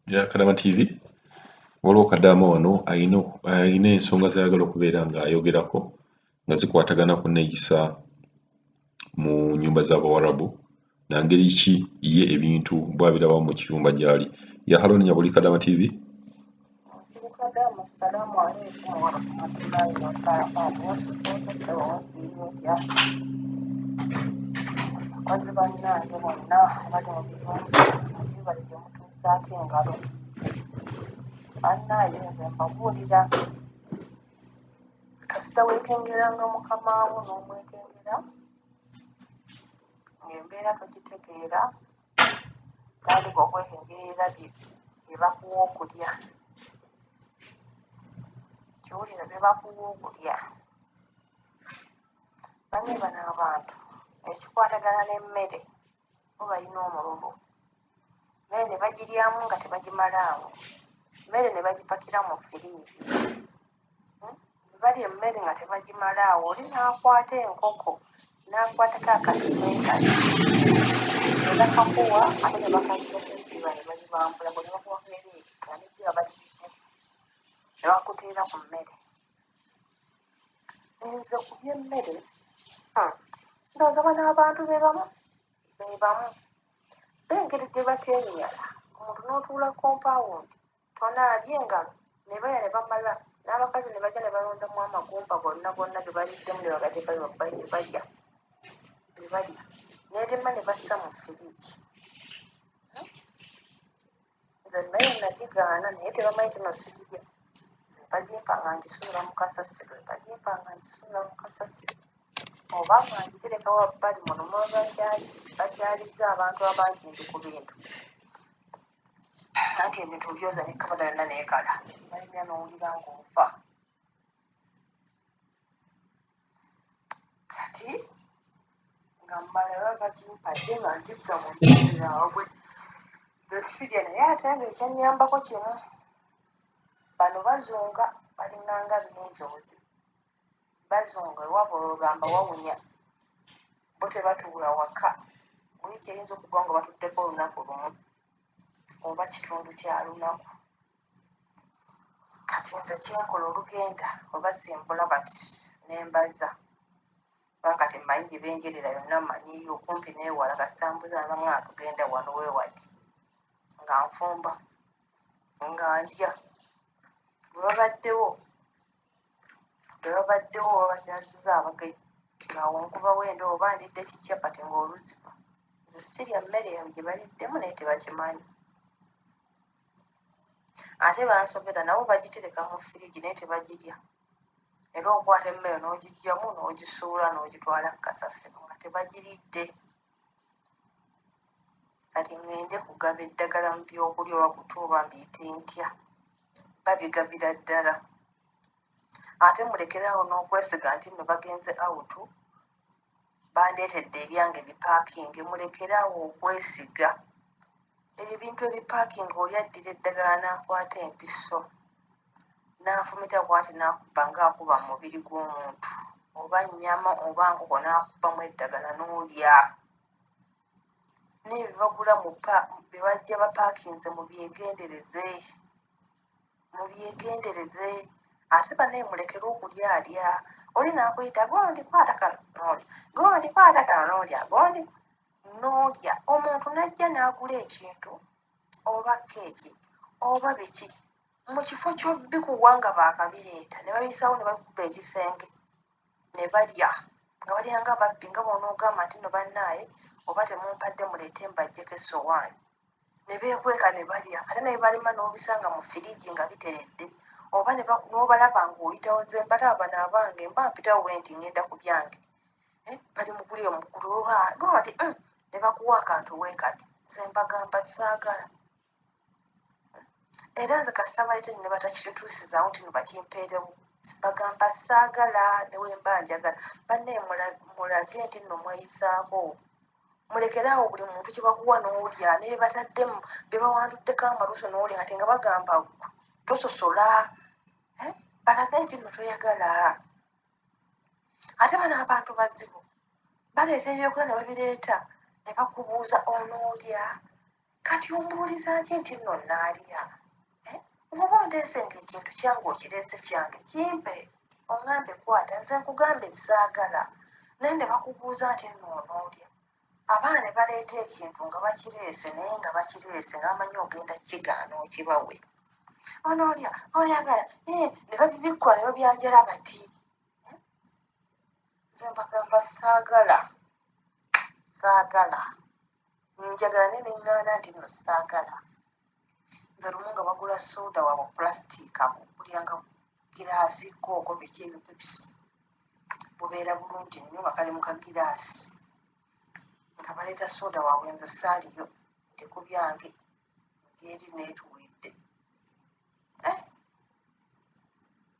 Ya Kadama TV, waliwo Kadaama wano alina ensonga z'ayagala okubeera ng'ayogerako nga zikwatagana ku nneeyisa mu nnyumba z'Abawarabu na ngeri ki ye ebintu bw'abiraba mu kiyumba gy'ali. Ya Haruna Nyabuli, Kadama TV. Mukadaama, assalamu alaikum warahmatullahi wabarakatu. Wasuze otya ssebo? Wasiibye otya? Bakozi bannange bonna abali mu biyumba, mwebale gye mutuusaako engalo. Bannaaye nze mbabuulira, kasita weekengeranga mukama wo n'omwekengera ng'embeera togitegeera, tandika okwekengerera bye bakuwa okulya. Kiwulira bye bakuwa okulya. Banne bano abantu ekikwatagana n'emmere bo balina omululu. Mmere ne bagiryamu nga tebagimalaamu, mmere ne bagipakira mu firiigi. Ne balya emmere nga tebagimalaawo. Oli n'akwata enkoko n'akwatako akatiko kati ne bakakuwa, ate ne bakaggyako eddiba ne balibambulako ne bakuwako era nga n'eddiba baliriddeko ne bakuteera ku mmere. Nze ku by'emmere, ndowooza bano abantu be bamu be bamu bo engeri gye bateenyala, omuntu n'otuula kompaawundi tonaabye engalo ne balya ne bamala, n'abakazi ne bajja ne balondamu amagumba gonna gonna ge baliddemu ne bagateeka wabbali ne balya ne balya n'erima ne bassa mu firiigi. Nze emmere nagigaana, naye tebamanyi nti nno sigirya. Nze bagimpa nga ngisuula mu kasasiro, bagimpa nga ngisuula mu kasasiro oba nga ngitereka wabbali muno muba bakyalizza abantu abangi ndi ku bintu. Anti ebintu obyoza ne kabada yonna neekala, balimya n'owulira ng'ofa. Kati nga mmala baba bagimpadde nga ngizza mu mmere yaabwe, nze sirya. Naye ate nze ekyannyambako kimu, bano bazunga balinganga measles, bazunga ewaabwe ogamba wawunya, bo tebatuula waka. Wiiki eyinza okugwa nga batuddeko olunaku lumu oba kitundu kya lunaku. Kati nze kyenkola olugenda oba simbula bati ne mbaza, kubanga kati mmanyi gye benjerera yonna, mmanyiyo okumpi n'ewala. Kasita mbuza ne baŋŋamba tugenda wano we wati, nga nfumba nga ndya. Bwe babaddewo bwe babaddewo oba bakyaziza abagenyi, ng'awo nkubawo endobo oba ndidde kikyapati ng'oluziba. Nze sirya mmere gye baliddemu, naye tebakimanyi. Ate bansobera, nabo bagitereka mu firiigi naye tebagirya. Era okwata emmere n'ogiggyamu n'ogisuula n'ogitwala ku kasasiro nga tebagiridde. Kati ŋŋende kugaba eddagala mu byokulya oba buto oba mbiyite ntya, babigabira ddala. Ate mulekere awo n'okwesiga nti nno bagenze awutu bandeetedde ebyange bipaakinge. Mulekere awo okwesiga ebyo ebintu ebipaakinge. Oli addira eddagala n'akwata empiso n'afumita bw'ati n'akuba ng'akuba mu mubiri gw'omuntu oba nnyama oba nkoko, n'akubamu eddagala n'olya. N'ebyo bye bagula mu bye bajja bapaakinze mubyegendereze, mubyegendereze. Ate bannaye mulekere okulyalya. Oli n'akuyita gundi kwata kano n'olya, gundi kwata kano n'olya, gundi n'olya. Omuntu n'ajja n'agula ekintu oba keeki oba biki, mu kifo ky'obikuwa nga baakabireeta ne babiyisaawo ne babikuba ekisenge ne balya nga balya nga babbi, nga bw'onoogamba nti nno bannaaye oba temumpadde muleete mbaggyeko essowaani, ne beekweka ne balya. Ate ne balima n'obisanga mu firiigi nga biteredde oba n'obalaba ng'oyitawo. Nze mbalaba bano abange, mba mpitawo bwe nti ŋŋenda ku byange, bali mu kulya omukulu nti ne bakuwa akantu bwe kati. Nze mbagamba saagala. Era nze kasita baleeta ne batakituusizaawo nti no bakimpeerewo, bagamba saagala ne bwe mba njagala. Bannaye mulage nti nno mweyisaako, mulekere awo buli muntu kye bakuwa n'olya, ne bye bataddemu bye bawanduddeko amalusu n'olya kati nga bagamba tososola, balage nti nno toyagala. Ate bano abantu bazibu, baleeta ebyokulya ne babireeta ne bakubuuza onoolya. Kati ombuuliza ki nti nno naalya? Eh? Oba ondeese ng'ekintu kyange okireese kyange, kimpe oŋŋambe kwata, nze nkugambe saagala. Naye ne bakubuuza nti nno onoolya. Abaana ne baleeta ekintu nga bakireese naye nga bakireese nga bamanyi ogenda kigaana okibawe. Onoolya, oyagala, eh, ne babibikkula ne babyanjala bati. Eh? Nze mbagamba saagala, saagala. Njagala naye ne ŋŋaana nti nno saagala. Nze lumu nga bagula sooda waabwe pulasitiika bulyanga giraasi kooko biki ebyo pepsi bubeera bulungi nnyo nga kali mu kagiraasi nga baleeta sooda waabwe nze saaliyo ndi ku byange ndi eri neetuulidde eh?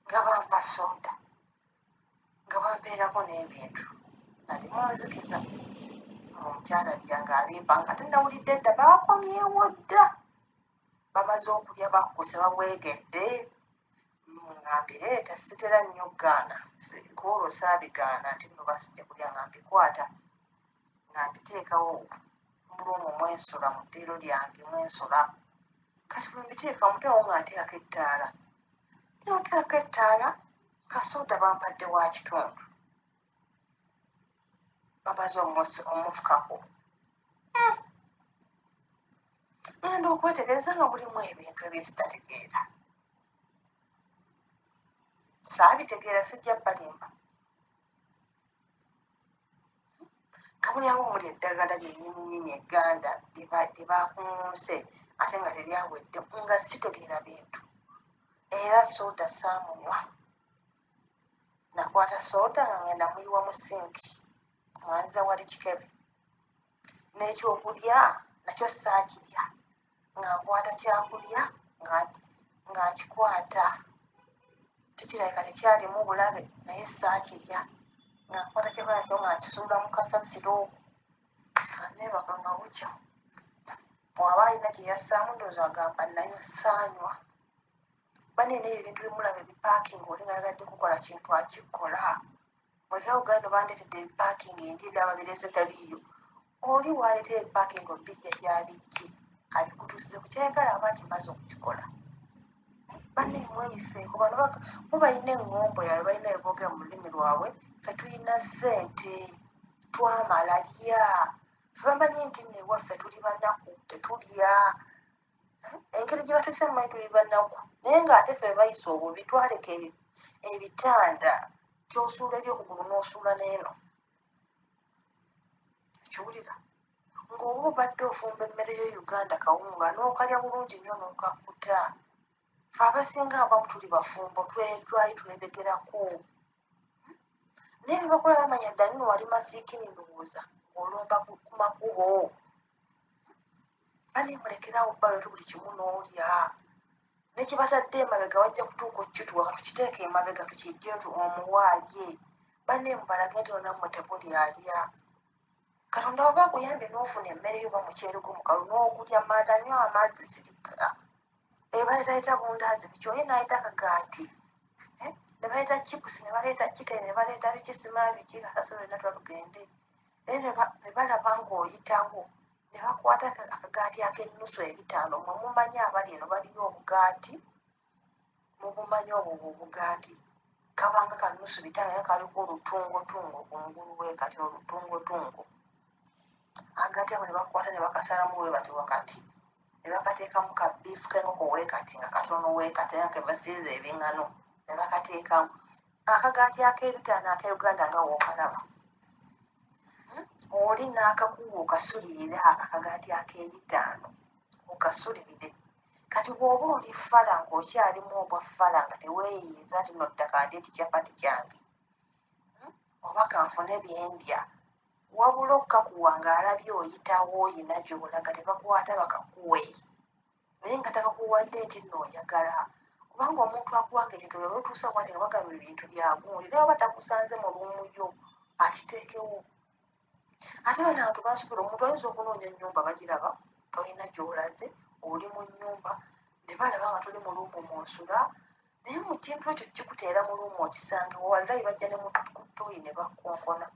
Nga bampa sooda nga bampeerako n'ebintu nali munzikiza omukyala ajja ng'alimpa nga tenawulidde dda baakomyewo dda bamaze okulya bakkuse babwegedde nga mbireeta sitera nnyo gaana kwolwo saabigaana nti nno basijja kulya nga mbikwata nga mbiteekawo muluumu mwensula mu ddiiro lyange mwensula kati bwe mbiteeka muteewo nga nteekako ettaala nteekako ettaala kasoda bampadde wa kitundu bamaze omufukako ngenda okwetegereza nga mulimu ebintu ebyesitategeera saabitegeera sijja balimba nga muliamu omuli eddagala lyennyini nnyini egganda lye baakuŋŋunse ate nga teryawedde nga sitegeera bintu era soda saamunywa nakwata soda nga ngenda muyiwa mu sinki nga nziza wali kikebe n'ekyokulya nakyo saakirya nga nkwata kyakulya nga nkikwata kyo kirabika tekyalimu bulabe naye saakirya nga nkwata kyakulya nakyo nga nkisuula mu kasasiro nga neebaka nga bukya bw'aba alina kye yassaamu ndowooza agamba nanywa saanywa banene ebyo ebintu bimulaba ebipaakingi oli nga ayagadde kukola kintu akikola mulekawo gano bandeetedde ebipaakingi endi endala babireese taliiyo oli waleeta ebipaakingi obijja gyabijje abikutuusize ku kyayagala aba akimaze okukikola banne mweyiseeko bano bo balina eŋŋombo yaabwe balina beboogera mu lulimi lwabwe ffe tulina ssente twamala lya ffe bamanyi nti nno ewaffe tuli banaku tetulya engeri gye batuuse mumanyi tuli banaku naye ng'ate ffe bayisa obubi twaleka ebitanda kyosuula eri okugulu n'osuula n'eno kiwulira ng'oba obadde ofumba emmere yo Uganda kawunga n'okalya bulungi nnyo n'okakkuta ffe abasinga abamu tuli bafumbo twali twebegerako naye byebakola bamanya dda nno wali masiikini ndowooza ng'olomba ku makubo bane mulekerawo bbayo buli kimu n'olya nekibatadde emabega wajja kutuuka okukituwa katukiteeka emabega tukijje omuwaalye banne mubalage nti onammwe temuli alya katonda waba akuyambye n'ofuna emmere yo oba muceere gwo mukalu n'ogulya manda nywa amazzi sirika ebaleeta bundaazi biki oye n'aleeta akagaati eh? ne baleeta chipusi ne baleeta chicken ne baleeta biki simaa biki kasasiro yonna tuba tugende naye ne balaba ng'oyitawo ne bakwata akagaati ak'ennusu ebitaano mwe mumanyi abali eno baliyo obugaati mubumanyi obwo bwe obugaati kabanga ka nnusu bitaano era kaliko olutungotungo kungulu bwe kati olutungotungo akagaati ako ne bakwata ne bakasalamu bwe bati wakati ne bakateekamu ka biifu k'enkoko we kati nga katono we kati era ke basiize ebingano ne bakateekamu akagaati ak'ebitaano aka Uganda nga w'okalaba hmm? Oli n'akakuwa okasulirire ako akagaati ak'ebitaano okasulirire kati bw'oba oli fala ng'okyalimu obwa fala nga teweeyiiza nti no ddaka ndye ekikyapati kyange hmm? Oba kanfune byendya wabula okukakuwa ng'alabye oyitawo oyina gy'olaga tebakwata bakakuwe naye nga takakuwadde nti nno oyagala kubanga omuntu akuwanga ekintu lwe otuusa bwati nga bagamba ebintu byagundi naye oba takusanze mu luumu yo akiteekewo ate bano abantu basobola omuntu ayinza okunoonya ennyumba bagiraba tolina gy'olaze oli mu nnyumba ne balaba nga toli mu luumu mw'osula naye mu kintu ekyo kikuteera mu luumu okisangewo wallayi bajja ne ku ttooyi ne bakonkona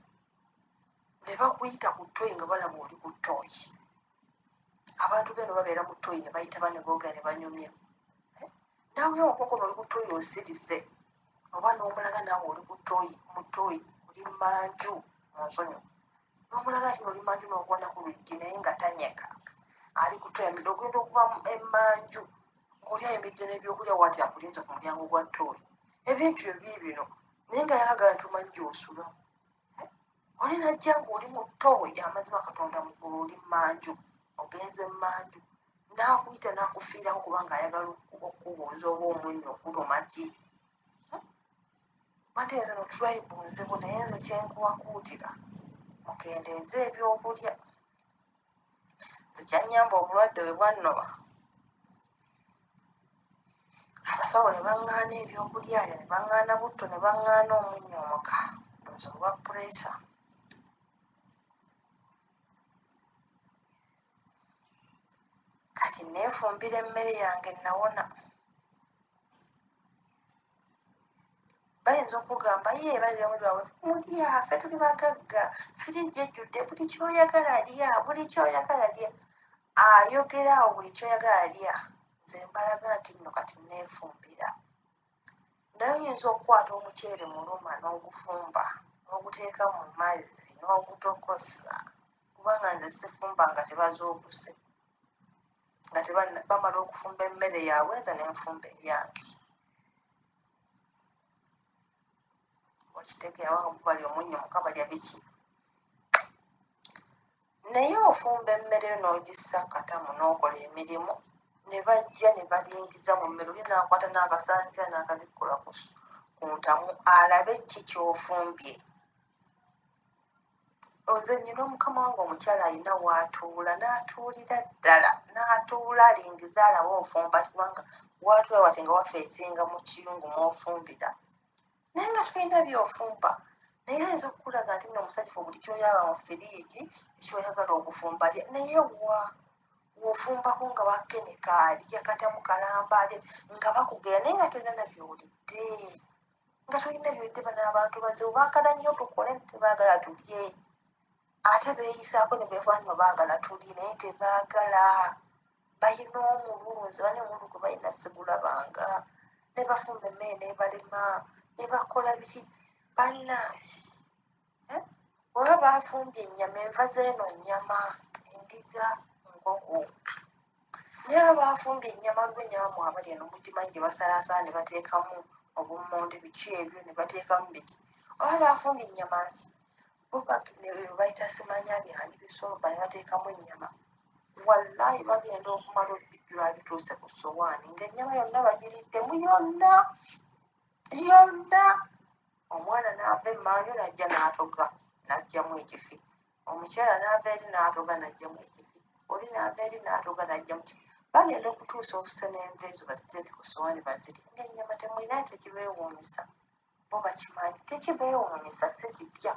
ne bakuyita ku ttooyi nga balaba oli ku ttooyi. Abantu beno babeera mu ttoyi ne bayitaba ne boogera ne banyumya. Naawe okoko oli ku ttoyi osirise oba n'omulaga naawe oli ku ttooyi mu ttooyi oli manju mu nsonyi n'omulaga nti oli manju n'okubona ku luggi naye nga tanyega ali ku ttooyi amidde ogenda okuva emmanju ng'oli ayimiridde n'ebyokulya waati akulinze ku mulyango gwa ttooyi ebintu byo biibino naye nga yagala nti omanyi gy'osula oli najja ng'oli mu ttooyi amazima Katonda mu ggulu oli mmanju ogenze mmanju n'akuyita n'akufiirako kubanga ayagala okukubuuza oba omunnyo okuluma ki. Bate zino tribe nzibu naye nze kyenkuwakuutira mukendeeze ebyokulya. Nze kyannyamba obulwadde bwe bwannoba abasawo ne baŋŋaana ebyokulya ne baŋŋaana butto ne baŋŋaana omunnyo omuka ndowooza olwa puleesa. Kati neefumbira emmere yange nawona. Bayinza okugamba ye balira muli waabwe mulya ffe tuli bagagga firiji ejjudde buli kyoyagala lya buli kyoyagala lya ayogera awo buli kyoyagala lya nze mbalaga nti nno kati neefumbira naye oyinza okukwata omuceere muluma n'ogufumba n'oguteeka mu mazzi n'ogutokosa kubanga nze sifumba nga tebazookuse nga bamala okufumba emmere yaabwe nze ne nfumba eyange. Okitegeera wanga balya omunnyo muka balya biki naye ofumba emmere yo n'ogissa katamu n'okola emirimu ne bajja ne balingiza mu mmere oli n'akwata n'akasaanikira n'akabikkula ku ntamu alabe ki ky'ofumbye. Nze nnyina omukama wange omukyala alina w'atuula n'atuulira ddala n'atuula alingiza alabe ofumba kubanga w'atuula wati nga wafeesinga mu kiyungu mw'ofumbira naye nga tolina by'ofumba naye ayinza okukulaga nti nno omusanyufu buli ky'oyaba mu firiigi ekyoyagala okufumba lya naye wa w'ofumbako nga bakenika alya katamu kalamba alya nga bakugera naye nga tolina na by'olidde nga tolina by'olidde bano abantu bazibu baagala nnyo tukole tebaagala tulye ate beeyisaako ne beefuula nno baagala tulye naye tebaagala balina omululu nze bane omululu gwe balina sigulabanga ne bafumba emmere nebalema ne bakola biki bannange oba baafumbye ennyama enva z'eno nnyama endiga nkoko naye oba baafumbye ennyama waliwo ennyama mwe abali eno mugimanyi gye basalaasala ne bateekamu obummonde biki ebyo ne bateekamu biki oba baafumbye ennyama bo bayita simanya byani bisooka ne bateekamu ennyama wallahi bagenda okumala obijjula bituuse ku ssowaani ng'ennyama yonna bagiriddemu yonna yonna omwana n'ava emmanju n'ajja n'atoga n'aggyamu ekifi omukyala n'ava eri n'atoga n'aggyamu ekifi oli n'ava eri n'atoga n'aggyamu ki bagenda okutuusa okusena enva ezo baziteeke ku ssowaani bazirye ng'ennyama temulina tekibeewuunyisa bo bakimanyi tekibeewuunyisa si kipya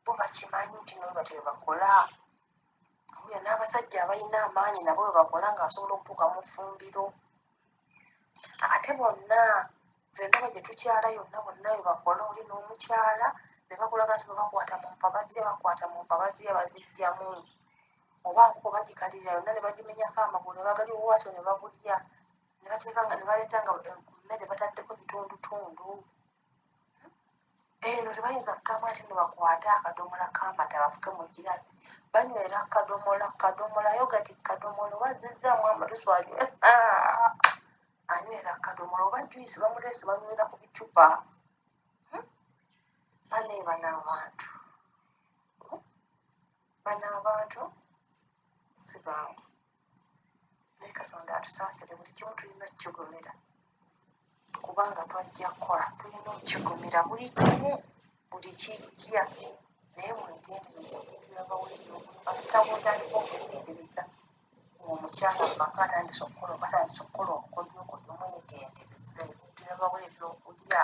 bo bakimanyi nti no batyo bwe bakola. Owulira n'abasajja abalina amaanyi nabo bwe bakola ng'asobola okutuuka mu ffumbiro ate bonna nze ndaba gye tukyala yonna bonna bwe bakola oli n'omukyala ne bakulaga nti bakwata mu nfa bazirya bakwata mu nfa bazirya baziggyamu oba nkoko bagikalirira yonna ne bagimenyako amagulu ne bagaliwaatyo ne bagulya ne bateeka nga ne baleeta nga ku mmere bataddeko bitundutundu. Eno tebayinza kugamba nti nno bakwate akadomola k'amata bafuke mu ggiraasi banywera kadomola kadomola yogati kadomola oba azzizzaamu amalusu anywe anywera kadomola oba juyisi bamuleese banywera ku bicupa. Bane bano abantu bano abantu si bangu naye Katonda atusaasire buli kimu tulina okukigumira kubanga twajja kukola tulina okukigumira buli kimu buli kijja naye mwegendereze ebintu byabawo ebyokulya kasita bw'otandika okwegendereza ng'omukyala mu maka atandise okukola oba atandise okukola obukodyokodyo mwegendereze ebintu byabawo ebyokulya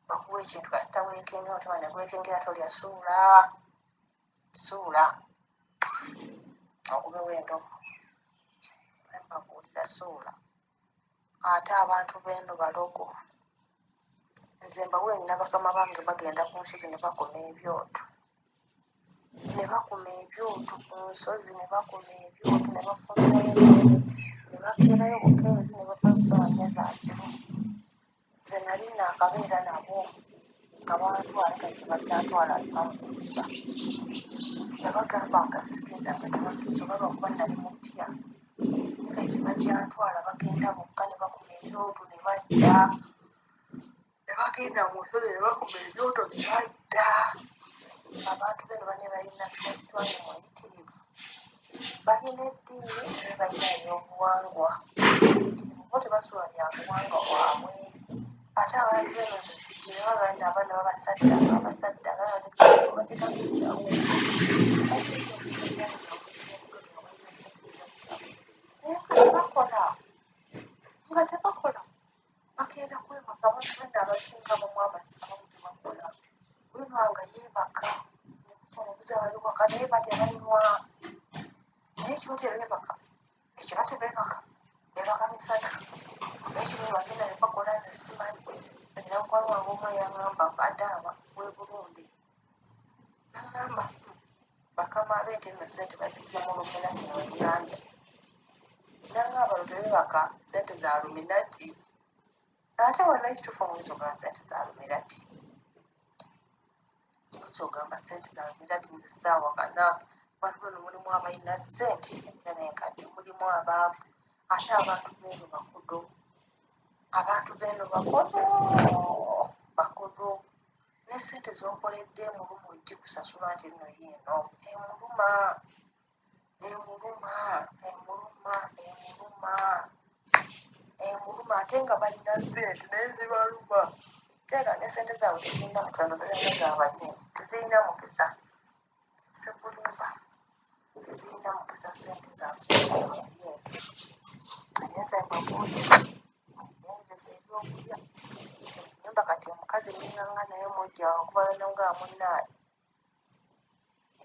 bakuwa ekintu kasita weekengera omutima ne gwekengera tolya suula suula okubewo endobo mbabuulira suula ate abantu b'eno balogo nze mbawe nina bakama bange bagenda ku nsozi ne bakoma ebyoto. Ne bakuma ebyoto ku nsozi, ne bakuma ebyoto, ne bafumbirayo emmere, ne bakeerayo bukeezi, ne bavayo ssaawa 4 za kiro. Nze nali naakabeera nabo nga bantwala kati tebakyantwala, alhamdulillah. Nabagamba nga sigenda nga tebakkiriza, oba lwakuba nali mupya, naye kati tebakyantwala, bagenda bokka ne bakuma ebyoto ne badda, ne bagenda mu nsozi ne bakuma ebyoto ne badda. Abantu beno bane balina sentwani muyitirivu, balina eddiini naye balina ebyobuwangwa biyitirivu, bo tebasula bya buwangwa bwabwe. Ate abantu beno nze jjukira babaana abaana babasaddaaka, abasaddaaka bateekako ebyawundo, bagenda okusaddaaka obugagga nga balina ssente zibayitako, naye nga tebakola, nga tebakola, bakeera kwebaka. Abantu beno abasinga abamu abamu tebakola, weba nga yeebaka nebukya nebuza bali waka, naye balya banywa, naye ekiro tebeebaka, ekiro tebeebaka, beebaka misana, oba ekiro bwe bagenda ne bakola. Nze simanyi, nina mukwano wange omu eyaŋŋamba adaama w'e Burundi, naŋŋamba bakama be nti nno ssente baziggya mu Luminati mu nnyanja, naŋŋamba bano tebeebaka, ssente za Luminati. Ate wonna ekituufu oyinza ogamba ssente za Luminati, oyinza ogamba ssente za Luminati. Nze ssaawakana, bantu bano mulimu abalina ssente empya n'enkadde, mulimu abaavu, ate abantu beeno bakodo, abantu beeno bakodo, bakodo, ne ssente z'okoledde emuluma ogikusasula nti nno yiino emuluma, emuluma, emuluma, emuluma, emuluma, ate nga balina ssente naye zibaluma. Teeka ne ssente zaabwe tezirina mukisa, ndowooza zirina z'abayindi, tezirina mukisa, sikulimba, tezirina mukisa ssente zaabwe z'abayindi. Naye nze mbabuulira, mwegendereze ebyokulya nyumba. Kati omukazi ninganga naye mujja okuva lwe munnaaye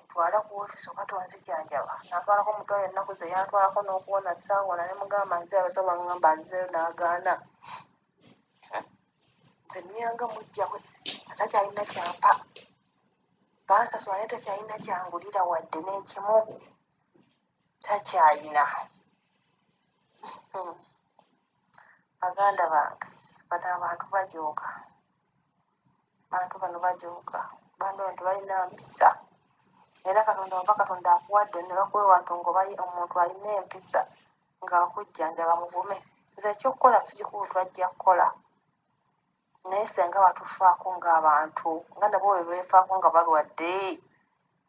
ntwala ku ofiisi oba tonzijanjaba, nantwalako mu ddwaliro ennaku ze yantwalako n'okuwona saawona, ne mugamba nze abasawo baŋŋamba nzizeeyo n'agaana. Nze niyanga mujja we nze takyalina kyampa, bansasula naye takyalina kyangulira wadde n'ekimu, takyalina. Baganda bange, bano abantu bajooga, bantu bano bajooga, bantu bano tebalina mpisa. Era Katonda oba Katonda akuwadde ne bakuwa wantu ng'oba omuntu alina empisa ng'akujjanjaba, mugume. Nze ekyokukola si kikulu, twajja kukola, naye senga batufaako ng'abantu nga nabo bwe beefaako nga balwadde.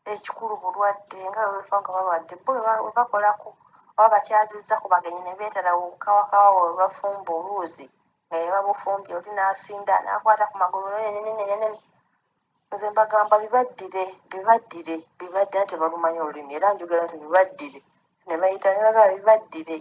Ekikulu bulwadde, nga bwe beefaako nga balwadde, bo bwe bakolako oba bakyazizza ku bagenyi ne beetala bukawakawa bwe bafumba oluuzi nga ye babufumbye, oli n'asinda n'akwata ku magulu nenenenenene. Nze mbagamba bibaddire, bibaddire, bibaddire, anti tebalumanyi olulimi, era njogera nti bibaddire, ne bayita ne bagamba bibaddire.